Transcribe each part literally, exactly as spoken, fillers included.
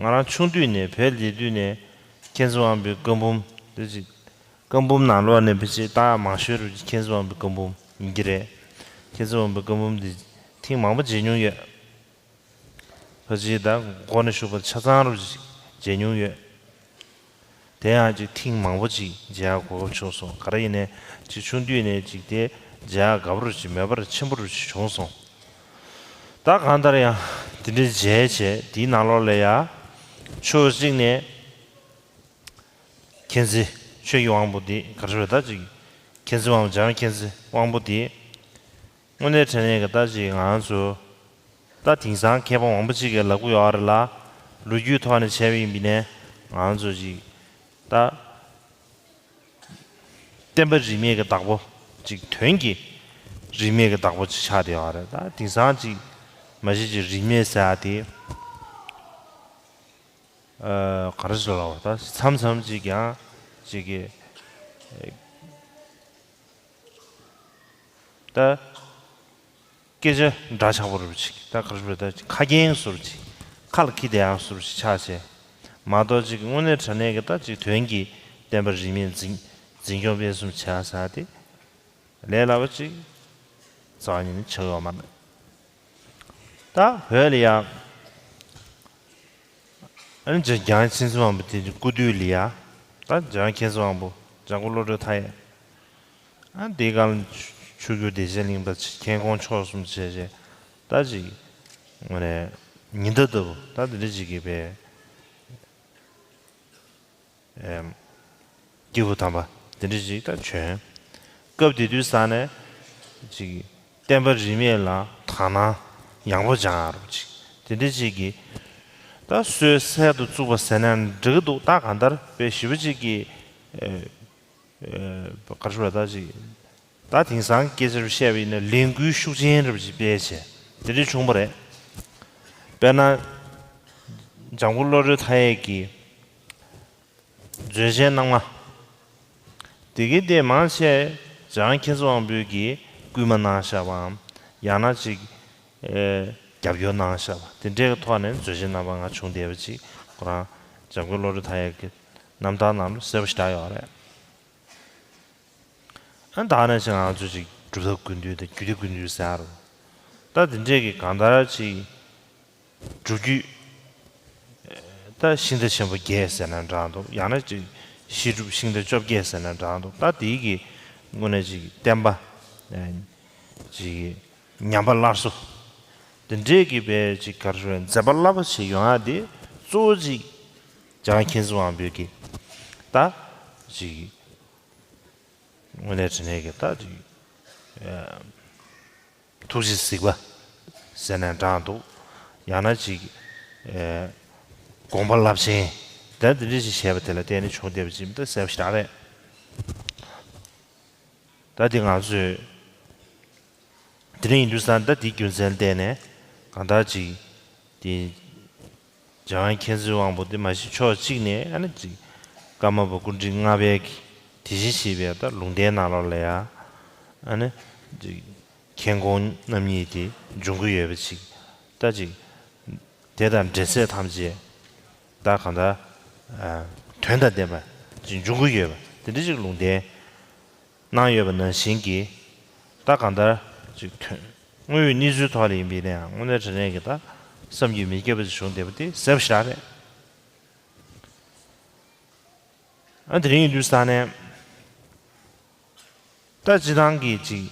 ང་རང་ཆུང་དུས་ནས་བོད་ལ་བསྡད་དུས་ནས་མཁྱེན་བརྩེ་དབང་པོའི་བཀའ་འབུམ་དེ་ཅིག་བཀའ་འབུམ་ནང་ལོགས་ནས་ཕལ་ཆེར་ད་མང་ཤོས་རུ་མཁྱེན་བརྩེ་དབང་པོའི་བཀའ་འབུམ་ཡིན་གྱི་རེད། མཁྱེན་བརྩེ་དབང་པོའི་བཀའ་འབུམ་དེ་ཐེངས་མང་པོ་མཇལ་མྱོང་ཡོད། ཕལ་ཆེར་ད་མགོ་ནས་མཇུག་བར་ཆ་ཚང་རུ་མཇལ་མྱོང་ཡོད། དེ་ཡང་ཅིག་ཐེངས་མང་པོ་ཅིག་མཇལ་ཡག་གོ་སྐབས་བྱུང་སོང་། ག་རེ་ཡིན་ནའི་ཅིག་ཆུང་དུས་ནས་ཅིག་དེ་མཇལ་ཡག་དགའ་པོ་རུ་ཅིག་མོས་པ་རུ་ཆེན་པོ་རུ་ཅིག་བྱུང་སོང་། ད་གང་ལྟར་ཡང་དེ་འདྲའི་མཇལ་བྱས་དེའི་ནང་ལོགས་ལ་ཡང་ཕྱོགས་གཅིག་ནས་མཁྱེན་བརྩེ་ཆོས་ཀྱི་དབང་པོ་འདི་ག་རེ་ཞུ་ད་ཅིག་མཁྱེན་བརྩེ་དབང་པོ་འཇམ་དབྱངས་མཁྱེན་བརྩེ་དབང་པོ་འདི། དངོས་གནས་དྲང་གནས་ཀྱི་ད་ཅིག་ང་ཚོ་ད་དེང་སང་མཁས་པ་མང་པོ་ཅིག་གིས་ལབ་ཀྱི་ཡོད་རེད་ལ། ལོ་རྒྱུས་ཐོག་ནས་བྱས་པ་ཡིན་པ་ཡིན་ནའི་ང་ཚོ་ཅིག་ད་བསྟན་པ་རིས་མེད་ཀྱི་བདག་པོ་ཅིག་དོན་གྱི་རིས་མེད་ཀྱི་བདག་པོ་ཅིག་ཆགས་བསྡད་ཡོད་རེད། ད་དེང་སང་ཅིག་མ་གཞི་ཅིག་རིས་མེད་ཟེར་ཡ་དེ་ཨ་ག་རེ་ཟེར་ལབ་པ་ད་མཚམས་མཚམས་ཅིག་ཀྱང་ཅིག་གི་ད། སྐད་ཆ་འདྲ་ཆགས་པོ་རུ་ཅིག་ད་ག་རེ་ཞུ་ད་ཅིག་ཁ་རྒྱན་བཟོ་རུ་ཅིག་ཁ་ལ་ཁྱི་དེ་ཡང་བཟོ་རུ་ཅིག་ཆགས་བྱས། མ་གཏོགས་ཅིག་དངོས་གནས་དྲང་གནས་ཀྱི་ད་ཅིག་དོན་གྱི་བསྟན་པ་རིས་མེད་འཛིན་འཛིན་སྐྱོང་སྤེལ་གསུམ་བྱ་ས་དེ་ལས་སླ་པོ་ཅིག་རྩ་བ་ཉིད་ནས་ཆགས་ཡོད་མ་རེད། ད་བོད་ལ་ཡང་ཨ་ནི་འཇམ་དབྱངས་མཁྱེན་བརྩེ་དབང་པོ་དེ་སྐུ་དུས་ལ་ཡ། ད་འཇམ་དབྱངས་མཁྱེན་བརྩེ་དབང་པོ་འཇམ་མགོན་བློ་གྲོས་མཐའ་ཡས། ཨ་དེའི་སྒང་ལ་ཆོས་བརྒྱུད་བདེ་ཆེན་གླིང་པ་མཁྱེན་ཀོང་མཆོག་གསུམ་བྱས་བྱས་ད་ཅིག་དངོས་གནས་ཉི་ཟླ་ལྟ་བུ་ད་དེ་འདྲ་ཅིག་གིས་པའི། ཨེམ། སྐྱེས་བུ་དམ་པ་དེ་འདྲ་ཞིག་ད་བྱོན། སྐབས་དེ་དུས་ས་ནས་ཅིག་བསྟན་པ་རིས་མེད་ལ་དག་སྣང་ཡངས་པོ་སྦྱང་ཡ་རོགས་ཅིག་དེ་འདྲ་ཅིག་གིས་ད་སོའི་སྲོལ་དུ་བཙུགས་པ་ཟེར་ན་འགྲིག་གི་འདུག་ད་གང་ལྟར་དཔེ་ཞེ་པོ་ཅིག་གིས་ཨེ་ཨེ་ག་རེ་ཞུ་བ་ད་ཅིག་ད་དེང་སང་སྐད་ཆ་རུ་བཤད་པ་ཡིན་ན་ལས་འགུལ་ཤུགས་ཆེན་རབ་ཅིག་སྤེལ་བྱས་དེ་འདྲ་བྱུང་བ་རེད། དཔེར་ན་འཇམ་མགོན་བློ་གྲོས་མཐའ་ཡས་ཀྱིས། མཛོད་ཆེན་རྣམ་ལྔ། དེ་གའི་སྟེང་མང་ཆེ་འཇམ་དབྱངས་མཁྱེན་བརྩེ་དབང་པོས་ཀྱིས་སྐུལ་མ་གནང་བཞག་པའམ། ཡང་ན་ཅིག་ཨེ། རྒྱབ་སྐྱོར་གནང་བཞག་པ་དེ་འདྲའི་ཐོག་ནས་མཛོད་ཆེན་རྣམ་པ་ལྔ་བྱུང་བསྡད་པ་ཅིག་ཁོ་རང་འཇམ་མགོན་བློ་གྲོས་མཐའ་ཡས་ཀྱི་རྣམ་ཐར་ནང་ལ་གསལ་པོ་ཞེ་དྲག་ཡོད་རེད། ཨ་ད་ནས་ཅིག་ང་ཚོ་ཅིག་སྒྲུབ་ཐབས་ཀུན་འདུས་དང་རྒྱུད་སྡེ་ཀུན་འདུས་ཟེར་ཡ་རོ། ད་དེ་འདྲས་ཀྱི་གང་ལྟར་ཅིག་སྒྲུབ་བརྒྱུད། ད་ཤིང་རྟ་ཆེན་པོ་བརྒྱད་ཟེར་ན་འདྲ་འདུག་ཡང་ན་ཅིག་བཤད་སྒྲུབ་ཤིང་རྟ་བཅོ་བརྒྱད་ཟེར་ན་འདྲ་འདུག་ད་དེའི་གི་དངོས་གནས་ཅིག་བསྟན་པ། ཅིག་ཉམས་པ་སླར་གསོ། དེ་འདྲས་ཀྱི་བས་ཅིག་ག་རེ་ཞུ་མཛད་པ་རླབས་པོ་ཆེ་ཡོང་ཡ་དེ་གཙོ་བོ་ཅིག་འཇམ་དབྱངས་མཁྱེན་བརྩེ་དབང་པོའི་གི་ད་ཅིག་དངོས་གནས་དྲང་གནས་ཀྱི་ད་ཅིག་ཐུགས་རྗེ་གཟིགས་པ་ཟེར་ནས་འདྲ་འདུག་ཡང་ན་ཅིག་ཨེ། དགོངས་པ་རླབས་ཆེན་ད་འདི་འདྲ་ཞིག་བྱས་པ་དེ་ལ་བརྟེན་ནས་བྱུང་བསྡད་པ་ཅིག་མི་འདུག་གསལ་པོ་ཞེ་དྲག་རེད། ད་འདི་ང་ཚོས་དེ་རིང་ཡིན་དུས་ཙང་ད་འདི་རྒྱུ་མཚན་བལྟས་ནས་གང་ལྟར་ཅིག་དེ། འཇམ་དབྱངས་མཁྱེན་བརྩེ་དབང་པོ་འདི་མ་གཞི་ཕྱོགས་གཅིག་ནས་ཨ་ནི་ཅིག་ཀརྨ་པ་སྐུ་ཕྲེང་ལྔ་པའི་གི་དེ་བཞིན་གཤེགས་པའི་ད་ལུང་བསྟན་ནང་ལོགས་ལ་ཡ་ཨ་ནི་ཅིག་མཁྱེན་ཀོང་རྣམ་གཉིས་དེ་འབྱུང་གི་ཡོད་པ་ཅིག་ད་ཅིག་དེ་དང་འབྲེལ་ཚད་ཐམས་ཅད་ད་གང་ལྟར་དོན་དང་ལྡན་པ་ཅིག་འབྱུང་གི་ཡོད་པ་དེ་འདྲ་ཅིག་ལུང་བསྟན། གནང་ཡོད་པ་ནང་བཞིན་གྱི་ད་གང་ལྟར་ཅིག་དོན་དངོས་ཡོད་གནས་ཚུལ་ཐོག་ལ་ཡིན་པའི་ནའང་དངོས་གནས་དྲང་གནས་ཀྱི་ད་བསམ་རྒྱུས་མི་ཁྱབ་པ་ཅིག་བྱུང་བསྡད་པ་དེ་གསལ་པོ་ཞེ་དྲག་རེད། ཨ་དེ་རིང་ཡིན་དུས་ས་ནས་ད་སྤྱི་བཏང་གི་ཅིག་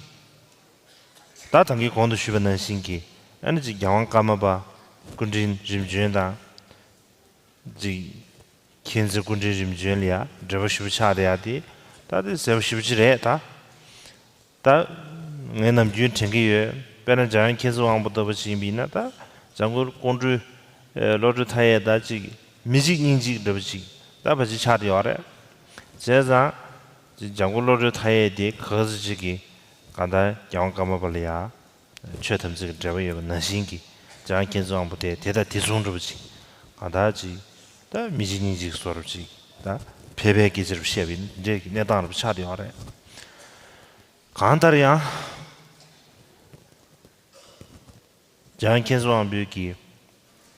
ད་ད་གིན་གོང་དུ་ཞུས་པ་ནང་བཞིན་གྱི་ཨ་ནི་ཅིག་རྒྱལ་དབང་ཀརྨ་པ་སྐུ་ཕྲེང་རིམ་བྱོན་དང་། ཅིག་མཁྱེན་བརྩེ་སྐུ་ཕྲེང་རིམ་བྱོན་ལ་ཡ་འབྲེལ་བ་ཞེ་པོ་ཆགས་བསྡད་ཡ་དེ་ད་དེ་གསལ་པོ་ཞེ་པོ་ཅིག་རེད་ད། ད་ངས་ནམ་རྒྱུན་དྲན་གྱི་ཡོད། དཔེར་ན་འཇམ་དབྱངས་མཁྱེན་བརྩེ་དབང་པོ་ལྟ་བུ་ཅིག་ཡིན་པ་ཡིན་ན་ད་འཇམ་མགོན་ཀོང་སྤྲུལ་བློ་གྲོས་མཐའ་ཡས་ད་ཅིག་མི་གཅིག་སྙིང་གཅིག་འདྲ་བོ་ཅིག་ད་ཕལ་ཆེར་ཆགས་བསྡད་ཡོད་རེད། བྱས་ཙང་ཅིག་འཇམ་མགོན་བློ་གྲོས་མཐའ་ཡས་དེ་ག་ཚོད་ཅིག་གིས་གང་ལྟར་རྒྱལ་དབང་ཀརྨ་པ་ལ་ཡ། ཆོས་དམ་ཚིག་གི་འབྲེལ་བ་ཡོད་པ་ནང་བཞིན་གྱི་འཇམ་དབྱངས་མཁྱེན་བརྩེ་དབང་པོ་དེ་དེ་དང་དེ་མཚུངས་འདྲ་བོ་ཅིག་གང་ལྟར་ཅིག་ད་མི་གཅིག་སྙིང་གཅིག་བཟོ་འདྲ་བོ་ཅིག་ད་ཕལ་པའི་སྐད་ཆ་རུ་བཤད་པ་ཡིན་འདྲའི་གི་གནས་སྟངས་འདྲ་བོ་ཆགས་བསྡད་ཡོད་རེད། གང་ལྟར་ཡང་འཇམ་དབྱངས་མཁྱེན་བརྩེ་དབང་པོའི་གི་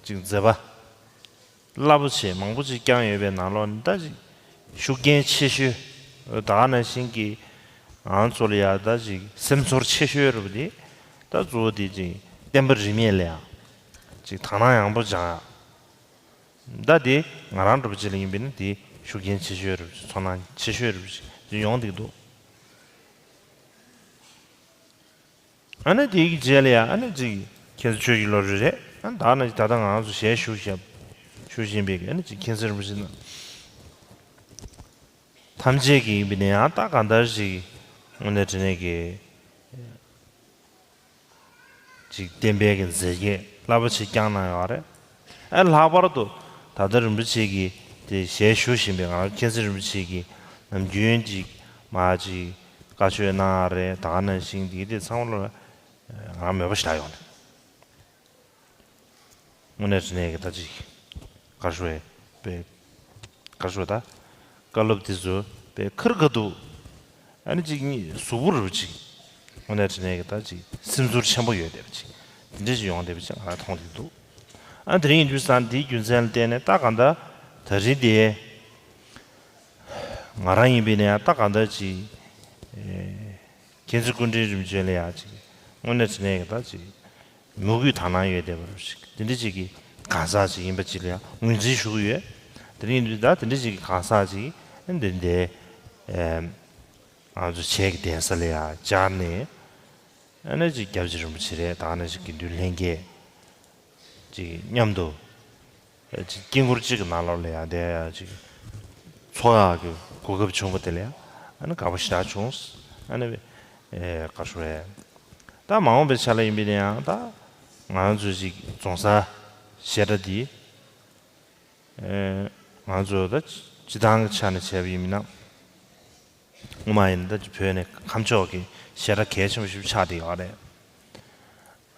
ཅིག་མཛད་པ་ རླབས་པོ་ཆེ་མང་པོ་ཅིག་བསྐྱངས་ཡོད་པའི་ནང་ལོགས་ནས་ད་ཅིག་ཤུགས་རྐྱེན་ཆེ་ཤོས། ད་ག་ནང་བཞིན་གྱི་ང་ཚོ་ལ་ཡ་ད་ཅིག་སེམས་ཚོར་ཆེ་ཤོས་རུ་དེ་ད་གཙོ་བོ་དེ་ཅིག་བསྟན་པ་རིས་མེད་ལ་ཡ་ཅིག་དག་སྣང་ཡང་པོ་སྦྱང་ཡ། ད་དེ་ང་རང་འདྲ་པོ་ཅིག་ལ་ཡིན་པས་ན་དེ་ཤུགས་རྐྱེན་ཆེ་ཤོས་རུ་ཅིག་ཚོར་སྣང་ཆེ་ཤོས་རུ་ཅིག་ཡོང་བསྡད་འདུག་ཨ་ནི་དེའི་རྗེས་ལ་ཡང་ཨ་ནི་ཅིག་ཁྱེད་ཚོ་ཆོས་ཀྱི་བློ་གྲོས་རེད། ཨ་ནི་ད་ནི་ད་ལྟ་ང་ཚོ་ཞལ་ཞུ་བཞག་ཞུ་བཞིན་པའི་ཨ་ནི་ཅིག་མཁྱེན་བརྩེ་རིན་པོ་ཆེ་རྣམས་ཐམས་ཅད་ཀྱིས་ཡིན་པ་ནི་ཡང་ད་གང་ལྟར་ཅིག་དངོས་གནས་དྲང་གནས་ཀྱི་ཅིག་བསྟན་པའི་གི་མཛད་རྗེས་རླབས་པོ་ཆེ་བསྐྱངས་གནང་ཡོད་རེད། ཨ་ལྷག་པར་དུ་ད་ལྟ་རིན་པོ་ཆེ་གིས་དེ་ཞལ་ཞུ་བཞིན་པའི་ང་རང་མཁྱེན་བརྩེ་རིན་པོ་ཆེ་གིས་ནམ་རྒྱུན་ཅིག་མ་ཅིག་བཀའ་ཆོས་གནང་ཡོད་རེད། ད་ག་ནང་བཞིན་དེ་དེ་ཚང་མ་ལ་ང་རང་མོས་པ་ཞེ་དྲག་ཡོང་། དངོས་གནས་དྲང་གནས་ཀྱི་ད་ཅིག་ག་རེ་ཞུ་དགོས་པས། ག་རེ་ཞུ་དགོས་ད། བཀའ་སློབ་འདི་ཚོ་དཔེ་ཁ་རི་ཁ་ཐུག་ཨ་ནི་ཅིག་གཟུགས་པོ་རུ་ཅིག་དངོས་གནས་དྲང་གནས་ཀྱི་ད་ཅིག་སེམས་ཚོར་ཆེན་པོ་ཡོད་བསྡད་པ་ཅིག་དེ་འདྲ་ཅིག་ཡོང་བསྡད་པ་ཅིག་ང་རང་མཐོང་བསྡད་འདུག་ཨ་དེ་རིང་ཡིན་དུས་ཙང་འདིའི་རྒྱུ་མཚན་ལ་བརྟེན་ནས་ད་གང་ལྟར་ད་རིང་འདི་ང་རང་ཡིན་པས་ན་ཡང་ད་གང་ལྟར་ཅིག་ཨེ། མཁྱེན་བརྩེ་སྐུ་ཕྲེང་རིམ་བྱོན་ལ་ཡང་ཅིག་དངོས་གནས་དྲང་གནས་ཀྱི་ད་ཅིག་མོས་གུས་དག་སྣང་ཡོད་བསྡད་པ་རུ་ཅིག་དེ་འདྲ་ཅིག་གི་གང་ཟག་ཅིག་ཡིན་པ་ཅིག་ལ་ཡང་ངོས་འཛིན་ཞུ་གི་ཡོད། དེ་རིང་འདི་ད་དེ་འདྲ་ཅིག་གི་གང་ཟག་ཅིག་འདི་འདི་ཨེམ། ང་ཚོ་བྱེས་ཀྱི་གདན་ས་ལ་ཡང་བཅར་ནས་ཨ་ནི་ཅིག་སྐྱབས་རྗེ་རིན་པོ་ཆེ་རེད། ད་ཨ་ནི་ཅིག་དགེ་འདུན་ལྷན་རྒྱས་ཅིག་མཉམ་དུ་ཅིག་དཀྱིལ་འཁོར་གཅིག་གི་ནང་ལོགས་ལ་ཡང་བསྡད་ཡ་ཅིག་འཚོགས་ཡག་གི་གོ་སྐབས་བྱུང་བ་དེ་ལ་ཡང་ཨ་ནི་དགའ་པོ་ཞེ་དྲག་བྱུང་། ཨ་ནི་ཨེ་ག་རེ་ཞུ་དགོས་རེད། ད་མ་འོངས་པའི་ཆ་ལ་ཡིན་པས་ན་ཡང་ད་ང་ཚོ་ཅིག་རྫོང་སར་བཤད་གྲྭ་འདི་ཨེ་ང་ཚོ་ད་སྤྱི་བཏང་གི་ཆ་ནས་བྱས་པ་ཡིན་ན་སྔོན་མ་ཡིན་ན་ད་བོད་ནས་ཁམས་ཕྱོགས་ཀྱི་བཤད་གྲྭ་གལ་ཆེན་པོ་ཞིག་ཆགས་བསྡད་ཡོད་རེད།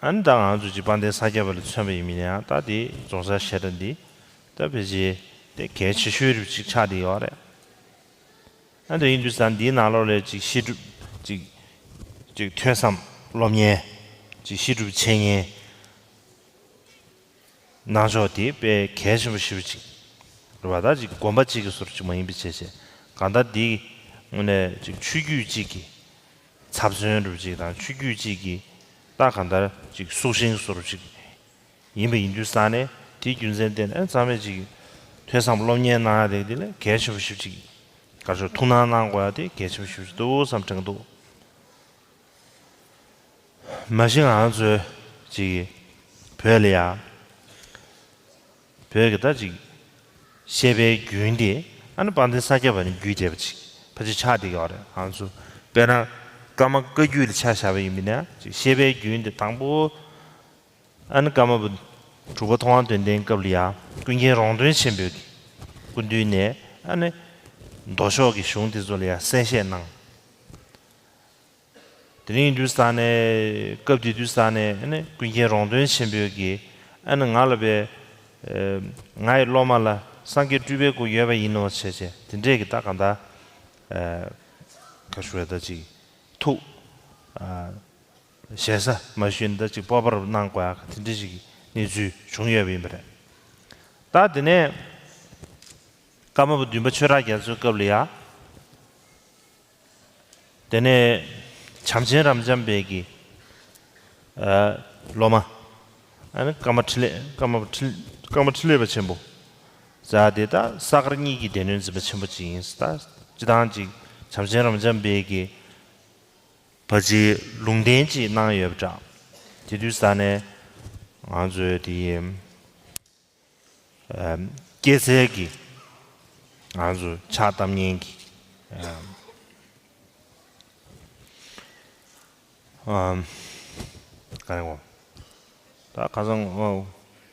ཨ་ནི་ད་ང་ཚོ་ཅིག་དཔལ་ལྡན་ས་སྐྱ་པ་ལ་མཚོན་པ་ཡིན་མིན་ཡང་ད་དེ་རྫོང་སར་བཤད་གྲྭ་འདི་ད་ཕལ་ཆེར་དེ་གལ་ཆེ་ཤོས་རུ་ཅིག་ཆགས་བསྡད་ཡོད་རེད། ཨ་ནི་ད་ཡིན་དུས་ཙང་འདིའི་ནང་ལོགས་ལ་ཅིག་བཤད་སྒྲུབ་ཅིག་ཅིག་ཐོས་བསམ་སློབ་གཉེར་ཅིག་བཤད་སྒྲུབ་འཆད་ཉན་གནང་ཕྱོགས་དེ་དཔེ་གལ་ཆེན་པོ་ཞེ་པོ་ཅིག་རེད་བ། ད་ཅིག་དགོན་པ་གཅིག་གི་ཟུར་ཅིག་མ་ཡིན་པའི་བྱས་བྱས་གང་ལྟར་འདི་དངོས་གནས་ཅིག་ཆོས་བརྒྱུད་གཅིག་གི་ཚབ་མཚོན་རུ་ཅིག་དང་ཆོས་བརྒྱུད་གཅིག་གི་ད་གང་ལྟར་ཅིག་སྲོག་ཤིང་ཟུར་ཅིག་ཡིན་པ་ཡིན་དུས་ཙང་ནས་དེའི་རྒྱུ་མཚན་བརྟེན་ནས་ཚང་མས་ཅིག་ཐོས་བསམ་སློབ་གཉེར་གནང་ཡ་དེ་དེ་ལས་གལ་ཆེན་པོ་ཞེ་པོ་ཅིག་ག་ཚོད་ཐུགས་སྣང་གནང་དགོས་ཡ་དེ་གལ་ཆེན་པོ་ཞེ་པོ་ཅིག་འདུག་བསམ་དྲན་གྱི་འདུག་མ་གཞི་ང་ཚོའི་ཅིག་བོད་ལ་ཡ། བོད་ཀྱི་ད་ཅིག་བཤད་པའི་རྒྱུན་དེ་ཨ་ནི་དཔལ་ལྡན་ས་སྐྱ་པ་ནས་བརྒྱུད་བསྡད་པ་ཅིག་ཕལ་ཆེར་ཆགས་བསྡད་ཡོད་རེད། ང་ཚོ་དཔེར་ན་ཀརྨ་བཀའ་བརྒྱུད་ལ་ཆ་བཞག་པ་ཡིན་པ་ན་ཅིག་བཤད་པའི་རྒྱུན་དེ་དང་པོ་ཨ་ནི་ཀརྨ་པ་དྲུག་པ་ཐུབ་དབང་དོན་ལྡན་སྐབས་ལ་ཡ་ཀུན་མཁྱེན་རོང་སྟོན་ཆེན་པོའི་སྐུ་མདུན་ནས་ཨ་ནི་མདོ་ཕྱོགས་ཀྱི་གཞུང་དེ་ཚོ་ལ་ཡ་གསན་བཞེས་གནང་། དེ་རིང་དུས་ས་ནས་སྐབས་དེ་དུས་ས་ནས་ཨ་ནི་ཀུན་མཁྱེན་རོང་སྟོན་ཆེན་པོས་ཀྱིས་ཨ་ནི་ང་ལ་བས་ང་ཡི་སློབ་མ་ལ་སངས་རྒྱས་སྤྲུལ་པའི་སྐུ་ཡོད་པ་ཡིན་ནོ་བྱས་བྱས་དེ་འདྲས་ཀྱི་ད་གང་ལྟར་ག་ཞུ་བས་ད་ཅིག་ཐུགས་ཞེ་ས་མ་ཞུས་ནས་ད་ཅིག་སྤོབས་པ་རབ་གནང་དགོས་ཡ་དེ་འདྲས་ཅིག་གནས་ཚུལ་བྱུང་ཡོད་པ་ཡིན་པ་རེད། ད་དེ་ནས་ཀརྨ་པ་བདུན་པ་ཆོས་གྲགས་རྒྱ་མཚོའི་སྐབས་ལ་ཡ། དེ་ནས་བྱམས་ཆེན་རབ་འབྱམས་པའི་གི་སློབ་མ་ཨ་ནི་ཀརྨ་འཕྲིན་ལས་ཀརྨ་པ་འཕྲིན་ཀརྨ་འཕྲིན་ལས་པ་ཆེན་པོ་ཟེར་དེ་ད་ས་དཀར་གཉིས་ཀྱི་སྡེ་སྣོད་འཛིན་པ་ཆེན་པོ་ཅིག་ཡིན། ད་སྤྱི་བཏང་ཅིག་བྱམས་ཆེན་རབ་འབྱམས་པའི་གི་ཕལ་ཆེར་ལུང་བསྟན་ཅིག་གནང་ཡོད་པ་འདྲ། དེ་དུས་ས་ནས་ང་ཚོའི་དེ་ཡིན། སྐྱེད་ཚལ་གྱི་ང་ཚོ་ཕྱག་བཏབ་མཁན་གྱི་ག་རེ་ངོ་ད་ཁ་སང་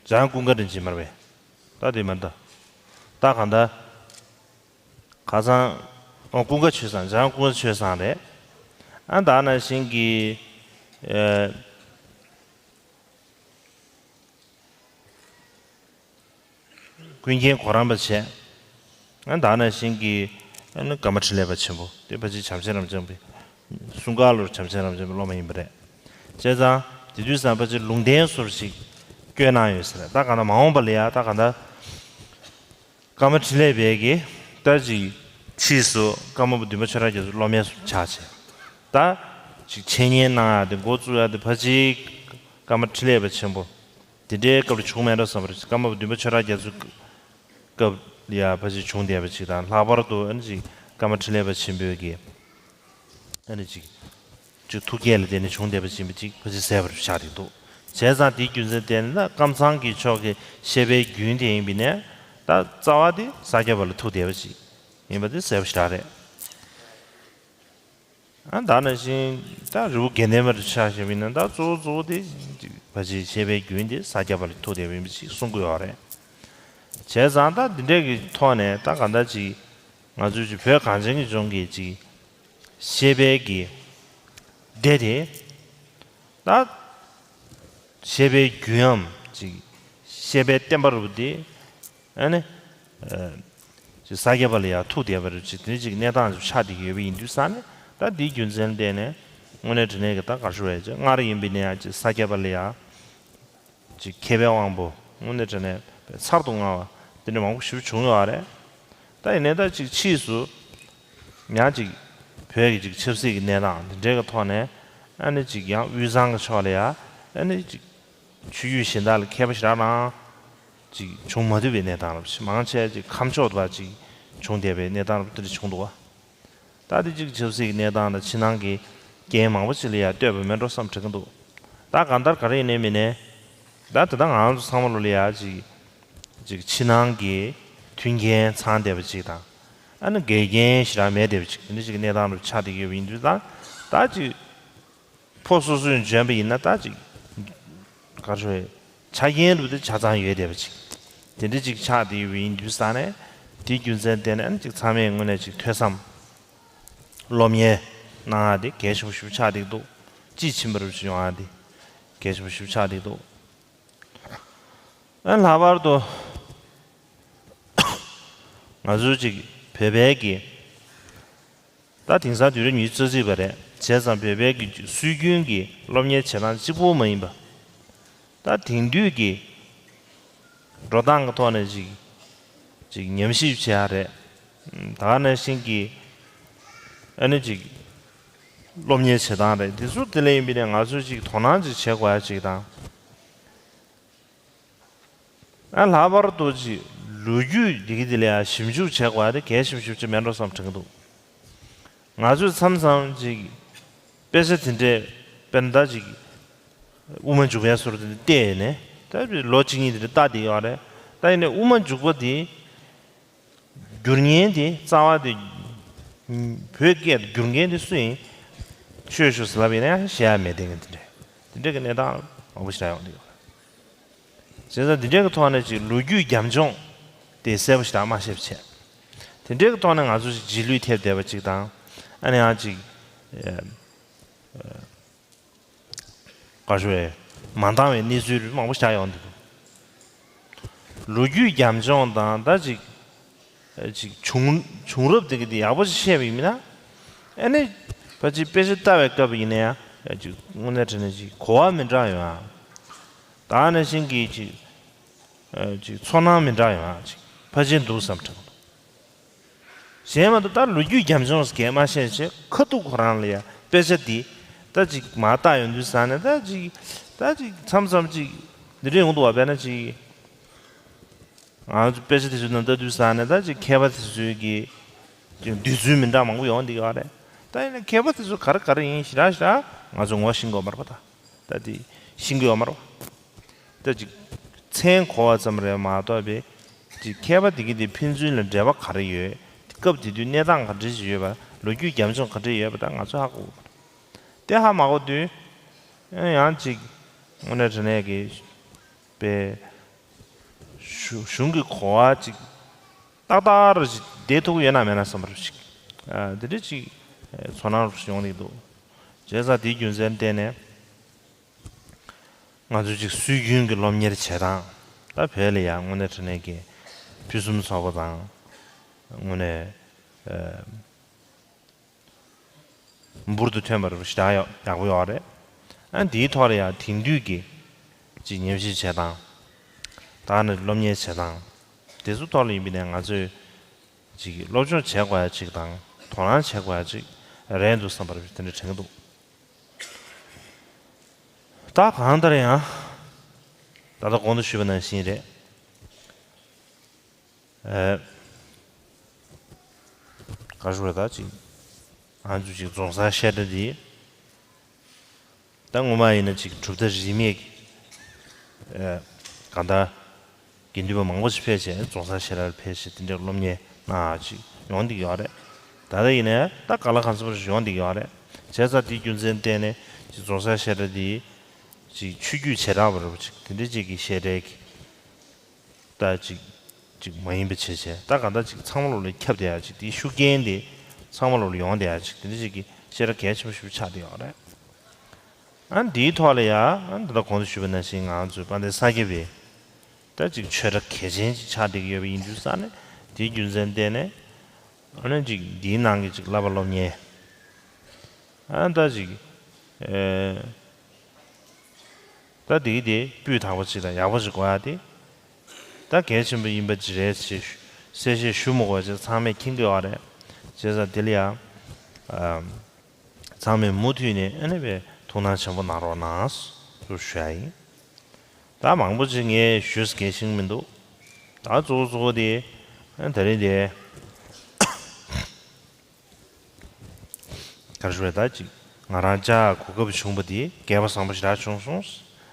འཇམ་དབྱངས་ཀུན་དགའ་དྲིན་ཅན་མ་རེད་པས། ད་དེ་མ་རེད་ད། ད་གང་ལྟར་ཁ་སང་ཨོ་ཀུན་དགའ་ཆོས་བཟང་འཇམ་དབྱངས་ཀུན་དགའ་ཆོས་བཟང་རེད། ཨ་ད་ནང་བཞིན་གྱི་ཀུན་མཁྱེན་གོ་རམས་པ་བྱས། ཨ་ད་ནང་བཞིན་གྱི་ཨ་ནི་ཀརྨ་འཕྲིན་ལས་པ་ཆེན་པོ་དེ་ཕལ་ཆེར་བྱམས་ཆེན་རབ་འབྱམས་པའི་གསུང་བཀའ་ལོར་བྱམས་ཆེན་རབ་འབྱམས་པའི་སློབ་མ་ཡིན་པ་རེད། བྱས་ཙང་དེ་དུས་ཙམ་ཕལ་ཆེར་ལུང་བསྟན་ཟུར་ཞིག་བསྐྱོན་གནང་ཡོད་ས་རེད། ད་གང་ལྟར་མ་འོངས་པ་ལ་ཡ་ད་གང་ལྟར་ ཀརྨ་འཕྲིན་ལས་པའི་གི་ད་ཅིག་ཕྱིས་སུ་ཀརྨ་པ་བདུན་པ་ཆོས་གྲགས་རྒྱ་མཚོ་སློབ་གཉེར་སུ་ཆགས་བྱས། ད་ཅིག་འཆད་ཉན་གནང་ཡ་དེ་འགོ་བཙུགས་ཡ་དེ་ཕལ་ཆེར་ཀརྨ་འཕྲིན་ལས་པ་ཆེན་པོ་དེ་འདྲའི་སྐབས་ལ་བྱུང་མེད་འགྲོ་བསམ་པ་རེད། ཀརྨ་པ་བདུན་པ་ཆོས་གྲགས་རྒྱ་མཚོའི་སྐབས་ལ་ཡ་ཕལ་ཆེར་བྱུང་བསྡད་པ་ཅིག་དང་། ལྷག་པར་དུ་ཨ་ནི་ཅིག་ཀརྨ་འཕྲིན་ལས་པ་ཆེན་པོའི་གི་ཨ་ནི་ཅིག་ཅིག་ཐུགས་བསྐྱེད་ལ་བརྟེན་ནས་བྱུང་བསྡད་པ་ཅིག་ཡིན་པ་ཅིག་ཕལ་ཆེར་གསལ་པོར་ཆགས་བསྡད་འདུག། བྱས་ཙང་དེའི་རྒྱུ་མཚན་བརྟེན་ནས་ད་ཀམ་ཚང་གི་ཕྱོགས་ཀྱི་བཤད་པའི་རྒྱུན་དེ་ཡིན་པ་ཡིན་ནའི་ད་རྩ་བ་དེ་ས་སྐྱ་པ་ལ་ཐུག་བསྡད་པ་ཅིག་ཡིན་པ་དེ་གསལ་པོ་ཞེ་དྲག་རེད། ཨ་ད་ནང་བཞིན་ད་རི་བོ་དགེ་ལྡན་པ་ཆ་བཞག་པ་ཡིན་ན་ད་གཙོ་བོ་གཙོ་བོ་དེ་ཅིག་ཕལ་ཆེར་བཤད་པའི་རྒྱུན་དེ་ས་སྐྱ་པ་ལ་ཐུག་བསྡད་པ་ཡིན་པ་ཅིག་གསུང་གི་ཡོད་རེད། བྱས་ཙང་ད་འདི་འདྲས་ཀྱི་ཐོག་ནས་ད་གང་ལྟར་ཅིག་ང་ཚོའི་ཅིག་བོད་གངས་ཅན་གྱི་ལྗོངས་ཀྱི་ཅིག་བཤད་པའི་གི་སྡེ་དེ་ད་བཤད་པའི་རྒྱུན་འམ་ཅིག་བཤད་པའི་བསྟན་པ་རུ་དེ་ཨ་ནི་ཨ་ཅིག་ས་སྐྱ་པ་ལ་ཡང་ཐུག་བསྡད་པ་རུ་ཅིག་དེ་ཅིག་གནས་སྟངས་ཅིག་ཆགས་བསྡད་ཀྱི་ཡོད་པ་ཡིན་དུས་ཙང་ནས་ད་དེའི་རྒྱུ་མཚན་བརྟེན་ནས་དངོས་གནས་དྲང་གནས་ཀྱི་ད་ག་རེ་ཞུ་དགོས་རེད། ཅིག་སྔར་ཡིན་པ་ཡིན་ན་ཡང་ཅིག་ས་སྐྱ་པ་ལ་ཡང་ཅིག་མཁས་པའི་དབང་པོ་དངོས་གནས་དྲང་གནས་ཚར་དུ་དངར་བ་དེ་འདྲ་མང་པོ་ཞིག་བྱུང་ཡོད་རེད། ད་ཡིན་ནའི་ད་ཅིག་ཕྱིས་སུ་ཡང་ཅིག་བོད་ཀྱི་ཅིག་ཆབ་སྲིད་ཀྱི་གནས་སྟངས་འདི་འདྲའི་གི་ཐོག་ནས་ཨ་ནི་ཅིག་ཡང་དབུས་གཙང་གི་ཕྱོགས་ལ་ཡང་ཨ་ནི་ཅིག་ཆོས་བརྒྱུད་གཞན་དག་ལ་མཁས་པ་ཞེ་དྲག་རང་ཅིག་བྱུང་མ་ཐུབ་པའི་གནས་སྟངས་རབ་ཅིག་མང་ཆེ་ཅིག་ཁམས་ཕྱོགས་དུ་བ་ཅིག་བྱུང་བསྡད་པའི་གནས་སྟངས་རབ་དེ་འདྲ་བྱུང་འདུག་བ། ད་དེ་གཅིག་ཆབ་སྲིད་ཀྱི་གནས་སྟངས་དང་ཕྱི་ནང་གི་རྐྱེན་མང་པོ་ཅིག་ལ་ཡང་ལྟོས་པ་མིན་འགྲོ་བསམ་དྲན་གྱི་འདུག། ད་གང་ལྟར་ག་རེ་ཡིན་ནའི་མིན་ནའི་ད་དེ་ད་ང་རང་ཚོ་ཚང་མ་ལོ་ལ་ཡང་ཅིག་ཅིག་ཕྱི་ནང་གི་མཐུན་རྐྱེན་ཚང་བསྡད་པ་ཅིག་དང་ཨ་ནི་འགལ་རྐྱེན་ཞེ་དྲག་མེད་བསྡད་པ་ཅིག་དེ་འདྲ་ཅིག་གི་གནས་སྟངས་རུ་ཆགས་བསྡད་ཡོད་པ་ཡིན་དུས་ད་ད་ཅིག་ཕོ་སོ་སོས་འཇོན་པ་ཡིན་ན་ད་ཅིག་ག་རེ་ཞུ་ཆ་རྐྱེན་རུ་དེ་ཆ་ཚང་ཡོད་བསྡད་པ་ཅིག་དེ་འདྲ་ཅིག་ཆགས་བསྡད་ཡོད་པ་ཡིན་དུས་ཙང་ནས་དེའི་རྒྱུ་མཚན་བརྟེན་ནས་ཨ་ནི་ཅིག་ཚང་མས་དངོས་གནས་ཅིག་ཐོས་བསམ། སློབ་གཉེར་གནང་ཡ་དེ་གལ་ཆེན་པོ་ཞིག་ཆགས་བསྡད་འདུག། དཔྱིས་ཕྱིན་པ་རུ་ཞིག་ཡོང་ཡ་དེ་གལ་ཆེན་པོ་ཞིག་ཆགས་བསྡད་འདུག། ཨ་ལྷག་པར་དུ་ང་ཚོའི་ཅིག་བོད་པའི་གི་ད་དེང་སང་དུས་རབས་ཉི་ཤུ་རྩ་གཅིག་པ་རེད། བྱས་ཙང་བོད་པའི་གི་སྲོལ་རྒྱུན་གྱི་སློབ་གཉེར་བྱེད་སྟངས་གཅིག་པོ་མ་ཡིན་པ། ད་དེང་དུས་ཀྱི་འགྲོ་སྟངས་ཀྱི་ཐོག་ནས་ཅིག་ཅིག་ཉམས་ཞིབ་བྱེད་ཡ་རེད། ད་ག་ནང་བཞིན་གྱི་ཨ་ནི་ཅིག་སློབ་གཉེར་བྱེད་སྟངས་རེད། འདི་ཚོ་དེ་ལས་ཡིན་པ་ཡིན་ན་ང་ཚོས་ཅིག་དོ་སྣང་ཅིག་བྱེད་དགོས་ཡ་ཅིག་དང་། ཨ་ལྷག་པར་དུ་ཅིག་ལོ་རྒྱུས་འདི་གི་དེ་ལ་ཡང་ཞིབ་འཇུག་བྱེད་དགོས་ཡ་དེ་གལ་ཆེན་པོ་ཞིག་མེད་འགྲོ་བསམ་དྲན་གྱི་འདུག། ང་ཚོས་མཚམས་མཚམས་ཅིག་དཔེ་ཆ་དེ་འདྲས་དཔེར་ན་ད་ཅིག་དབུ་མ་འཇུག་པའི་སྐོར་དེ་བལྟས་ནས་ད་ལོ་གཅིག་གཉིས་དེ་འདྲ་ལྟ་བསྡད་ཡོད་རེད། ད་ཡིན་ནའི་དབུ་མ་འཇུག་པ་དེ་བསྒྱུར་མཁན་དེ་རྩ་བ་དེ་བོད་སྐད་དུ་བསྒྱུར་མཁན་དེ་སུ་ཡིན། ཆོས་ཞུ་ཟེར་ལབ་ཡིན་ན་ཡང་བཤད་ཡ་མེད་དེ་ངས་དེ་འདྲས་དེ་འདྲས་ཀྱི་གནས་སྟངས་མང་པོ་ཞིག་ཡོང་གི་ཡོད་རེད། བྱས་ཙང་འདི་འདྲའི་གི་ཐོག་ནས་ཅིག་ལོ་རྒྱུས་རྒྱབ་ལྗོངས་དེ་གསལ་པོ་ཞིག་དང་མ་ཤེས་པ་བྱས། དེ་འདྲའི་གི་ཐོག་ནས་ང་ཚོ་ཅིག་རྗེས་ལུས་ཐེབས་བསྡད་པ་ཅིག་དང་། ཨ་ནི་ཡང་ཅིག་ཨ་ཨ་ག་ཞུ་བས་མ་འདང་བའི་གནས་ཚུལ་མང་པོ་ཞིག་ཡོང་འདུག། ལོ་རྒྱུས་རྒྱབ་ལྗོངས་དང་ད་ཅིག་ཅིག་བྱུང་བྱུང་རབས་དེ་གི་དེ་ཡག་པོ་ཞིག་ཤེས་པ་ཡིན་ན། ཨ་ནི་ཕལ་ཆེར་དཔེ་ཆ་ལྟ་བའི་སྐབས་ཡིན་ན་ཡང་ཅིག་དངོས་གནས་དྲང་གནས་ཅིག་གོ་བ་མི་འདྲ་ཡོང་ཨ། ད་ནང་བཞིན་གྱི་ཅིག་ཅིག་ཚོར་སྣང་མི་འདྲ་ཡོང་ཨ་ཅིག་ཕལ་ཆེར་འདུག་བསམ་དྲན་གྱི་འདུག། གཞན་མ་གཏོགས་ད་ལོ་རྒྱུས་རྒྱབ་ལྗོངས་སུ་གས་མ་ཤེས་ཆེ་ཁ་ཐུག་ཁོ་རང་ལ་ཡ་དཔེ་ཆ་འདི་ད་ཅིག་མ་བལྟ་ཡོང་དུས་ས་ནས་ད་ཅིག་ད་ཅིག་མཚམས་མཚམས་ཅིག་འདི་འདྲ་ཡོང་འདུག་བ། དཔེར་ན་ཅིག་ང་ཚོ་དཔེ་ཆ་དེ་ཚོའི་ནང་ལྟ་དུས་ས་ནས་ད་ཅིག་མཁས་པ་དེ་ཚོའི་གི་ཅིག་འདོད་ཚུལ་མི་འདྲ་མང་པོ་ཡོང་འདི་ག་རེད། ད་ཡིན་ན་མཁས་པ་དེ་ཚོ་ག་རེ་ག་རེ་ཡིན་ཞེ་དྲག་ཞེ་དྲག་ང་ཚོ་ངོ་ཤེས་ཀྱི་ཡོད་མ་རེད་པ། ད་ད་དེ་ཤེས་ཀྱི་ཡོད་མ་རེད་པ། ད་ཅིག་མཚན་གོ་བ་ཙམ་རེད་མ་གཏོགས་པའི་ཅིག་མཁས་པ་དེ་གི་དེ་ཕན་ཚུན་ལ་འབྲེལ་བ་ག་རེ་ཡོད། སྐབས་དེ་དུས་གནས་སྟངས་ག་འདྲ་ཞིག་ཡོད་པ། ལོ་རྒྱུས་རྒྱབ་ལྗོངས་ག་འདྲ་ཡོད་པ་ད་ང་ཚོ་ཧ་གོ་གི་མ་རེད། དེ་ཧ་མ་གོ་དུས་ཡང་ཅིག་དངོས་གནས་དྲང་གནས་ཀྱི་པའི་གཞུང་གཞུང་གི་གོ་བ་ཅིག་ཏག་ཏག་རུ་ཅིག་བསྡད་ཐུབ་ཀྱི་ཡོད་ན་མེད་ན་བསམ་པ་རུ་ཅིག་ཨ་དེ་འདྲ་ཅིག་ཚོར་སྣང་རུ་ཅིག་ཡོང་གི་འདུག། བྱས་ཙང་དེའི་རྒྱུ་མཚན་བརྟེན་ནས། ང་ཚོ་ཅིག་སྲོལ་རྒྱུན་གྱི་སློབ་གཉེར་བྱེད་སྟངས་ད་བོད་ལ་ཡང་དངོས་གནས་དྲང་གནས་ཀྱི་ཕུན་སུམ་ཚོགས་པ་དང་དངོས་གནས་ཨ་འབུར་དུ་ཐོན་པ་རུ་ཞེ་དྲག་ཡག་ཡག་པོ་ཡོད་རེད། ཨ་འདིའི་ཐོག་ལ་ཡང་དེང་དུས་ཀྱི་ཅིག་ཉམས་ཞིབ་བྱེད་སྟངས་ད་ནི་སློབ་གཉེར་བྱེད་སྟངས་ དེ་ཚོ་ཐོག་ལ་ཡིན་པ་ནས་ང་ཚོས་ཅིག་སློབ་སྦྱོང་བྱེད་དགོས་ཡ་ཅིག་དང་དོ་སྣང་བྱེད་དགོས་ཡ་ཅིག་རེད་འདུག་བསམ་པ་དེ་འདྲ་དྲན་གྱི་འདུག་ད་གང་ལྟར་ཡང་ད་ལྟ་གོང་དུ་ཞུས་པ་ནང་བཞིན་རེད། ཨེ། ག་རེ་ཞུ་དགོས་རེད། ད་ཅིག་ང་ཚོ་ཅིག་རྫོང་སར་བཤད་གྲྭ་འདི་ད་ངོ་མ་ཡིན་ན་ཅིག་གྲུབ་མཐའ་རིས་མེད་ཀྱི་ཨེ། གང་ལྟར་དགེ་འདུན་པ་མང་པོ་ཞིག་ཕེབས་བྱས་རྫོང་སར་བཤད་གྲྭར་ཕེབས་བྱས་དེ་འདྲའི་སློབ་གཉེར་གནང་ཡག་ཅིག་ཡོང་བསྡད་ཀྱི་ཡོད་རེད། ད་ལྟ་ཡིན་ནའི་ད་ག་ལ་གང་འཚམ་ཞིག་ཡོང་བསྡད་ཀྱི་ཡོད་རེད། བྱས་ཙང་དེའི་རྒྱུ་མཚན་བརྟེན་ནས་ཅིག་རྫོང་སར་བཤད་གྲྭ་འདི་ཅིག་ཆོས་བརྒྱུད་བྱེ་བྲག་པ་རེད་པ་ཅིག་དེ་འདྲའི་ཅིག་གི་བཤད་གྲྭའི་གི་ད་ཅིག་ཅིག་མ་ཡིན་པ་བྱས་བྱས་ད་གང་ལྟར་ཅིག་ཚང་མ་ལོག་ལ་ཁྱབ་བསྡད་ཡག་ཅིག་དེའི་ཤུགས་རྐྱེན་དེ་ཚང་མ་ལོག་ལ་ཡོང་བསྡད་ཡག་ཅིག་དེ་འདྲ་ཅིག་གི་བཤད་གྲྭ་གལ་ཆེན་པོ་ཞིག་ཆགས་བསྡད་ཡོད་རེད། ཨ་འདིའི་ཐོག་ལ་ཡ་ཨ་འདི་ལྟར་གོང་དུ་ཞུས་པ་ནང་བཞིན་ང་ཚོའི་དཔལ་ལྡན་ས་སྐྱ་པའི་ད་ཅིག་ཆོས་གྲྭ་གལ་ཆེན་ཅིག་ཆགས་བསྡད་ཀྱི་ཡོད་པ་ཡིན་དུས་ཙང་ནས་དེའི་རྒྱུ་མཚན་བརྟེན་ནས་ཨ་ནི་ཅིག་འདིའི་ནང་གི་ཅིག་བསླབ་པ་སློབ་གཉེར་ཨ་ད་ཅིག་ཨེ། ད་དེ་གི་དེ་སྤུས་དག་པོ་ཅིག་དང་ཡག་པོ་ཅིག་དགོས་ཡ་དེ་ད་གལ་ཆེན་པོ་ཡིན་པ་ཅིག་རེད་ཅེས་གསལ་བཤད་ཞུ་མི་དགོས་ཅེས་ཚང་མས་མཁྱེན་གྱི་ཡོད་རེད། བྱས་ཙང་དེ་ལ་ཡང་ཨམ། ཚང་མས་མུ་མཐུད་ནས་ཨ་ནི་བས་ཐུགས་སྣང་ཆེན་པོ་གནང་རོགས་གནང་ཞུ་ཡ་ཡིན། ད་མང་པོ་ཅིག་ངས་ཞུས་གལ་ཤིང་མི་འདུག་ད་གཙོ་བོ་གཙོ་བོ་དེ་ཨ་ནི་ད་རིང་དེ། ག་རེ་ཞུ་རེད། ད་ཅིག་ང་རང་བཅར་གོ་སྐབས་བྱུང་བ་དེ་སྐལ་བ་བཟང་པོ་ཞེ་དྲག་བྱུང་སོང་།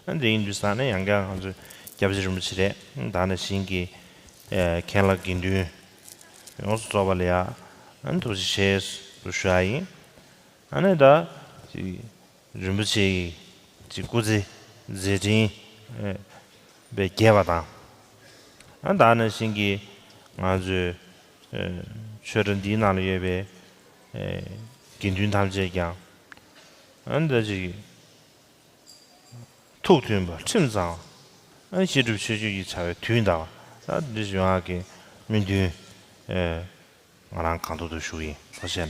ཨ་འདི་ཡིན་དུས་ཙང་ནས་ཡང་བསྐྱར་ང་ཚོའི་སྐྱབས་རྗེ་རིན་པོ་ཆེ་རེད། ད་ནང་བཞིན་གྱི་ཨེ་མཁན་བླ་དགེ་འདུན་ཡོངས་སུ་རྫོགས་པ་ལ་ཡ་ཨ་ཐུགས་རྗེ་ཆེ་ཞུ་ཡ་ཡིན། ཨ་ནི་ད་ཅིག་རིན་པོ་ཆེ་ཡི་ཅིག་སྐུ་ཚེ་མཛད་འཕྲིན་ཨེ་པའི་རྒྱས་པ་དང་། ཨ་ད་ནང་བཞིན་གྱི་ང་ཚོའི་ཨེ་ཆོས་གྲྭ་འདིའི་ནང་ལ་ཡོད་པའི་ཨེ་དགེ་འདུན་ཐམས་ཅད་ཀྱང་ཨ་ད་ཅིག་ཐུགས་མཐུན་པ་ཁྲིམས་གཙང་བ་ཨ་བཤད་སྒྲུབ་ཆོས་སྤྱོད་ཀྱི་བྱ་བའི་དུས་འདའ་བ་ད་འདི་ཡོང་ཡག་གི་སྨོན་འདུན་ཨེ་ང་རང་གང་ཐུབ་ཐུབ་ཞུ་གི་ཡིན། ཐུགས་རྗེ་ཆེ།